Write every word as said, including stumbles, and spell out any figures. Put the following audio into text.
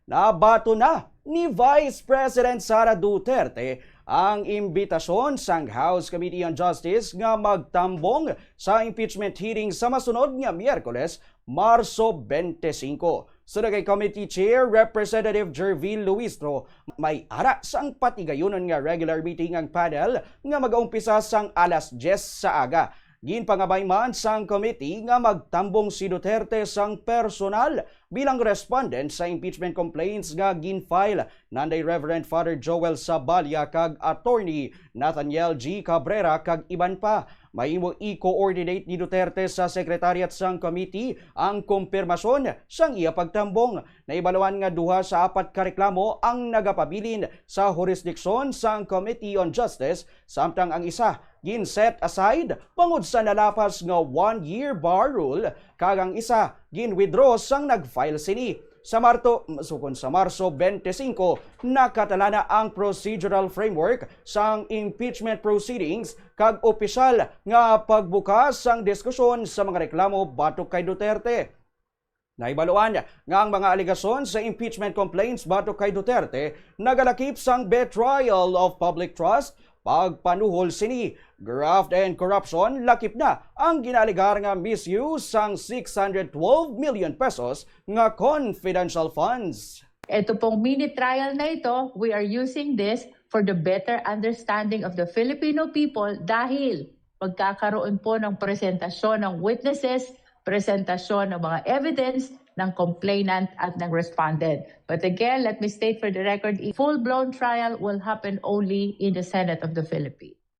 Nabaton na ni Vice President Sara Duterte ang imbitasyon sang House Committee on Justice nga magtambong sa impeachment hearing sa masunod nga Miyerkules, Marso twenty-five. Suno kay Committee Chair Representative Jervil Luistro, may ara sang patigayunon nga regular meeting ang panel nga mag-umpisa sang alas diyes sa aga. Ginpangabay man sang committee nga magtambong si Duterte sang personal bilang respondent sa impeachment complaints nga gin-file nanday Reverend Father Joel Saballa kag Attorney Nathaniel G Cabrera kag iban pa. Mahimo i-coordinate ni Duterte sa secretariat sang committee ang kumpirmasyon sang iya pagtambong. Nahibaluan nga duha sa apat ka reklamo ang nagapabilin sa jurisdiction sang Committee on Justice, samtang ang isa gin-set aside bangod sa nalapas nga one-year bar rule, kag ang isa gin-withdraw sang nag-file sini. Sa Marto, sukon sa Marso twenty-five, nakatala na ang procedural framework sang impeachment proceedings kag opisyal nga pagbukas sang diskusyon sa mga reklamo batok kay Duterte. Nahibaluan nga ang mga alegasyon sa impeachment complaints batok kay Duterte nagalakip sang betrayal of public trust, pagpanuhol sini, graft and corruption, lakip na ang ginaalegar nga misuse sang six hundred twelve million pesos nga confidential funds. Ito pong mini trial na ito, we are using this for the better understanding of the Filipino people dahil magkakaroon po ng presentasyon ng witnesses, presentasyon ng mga evidence ng complainant at ng respondent. But again, let me state for the record, a full-blown trial will happen only in the Senate of the Philippines.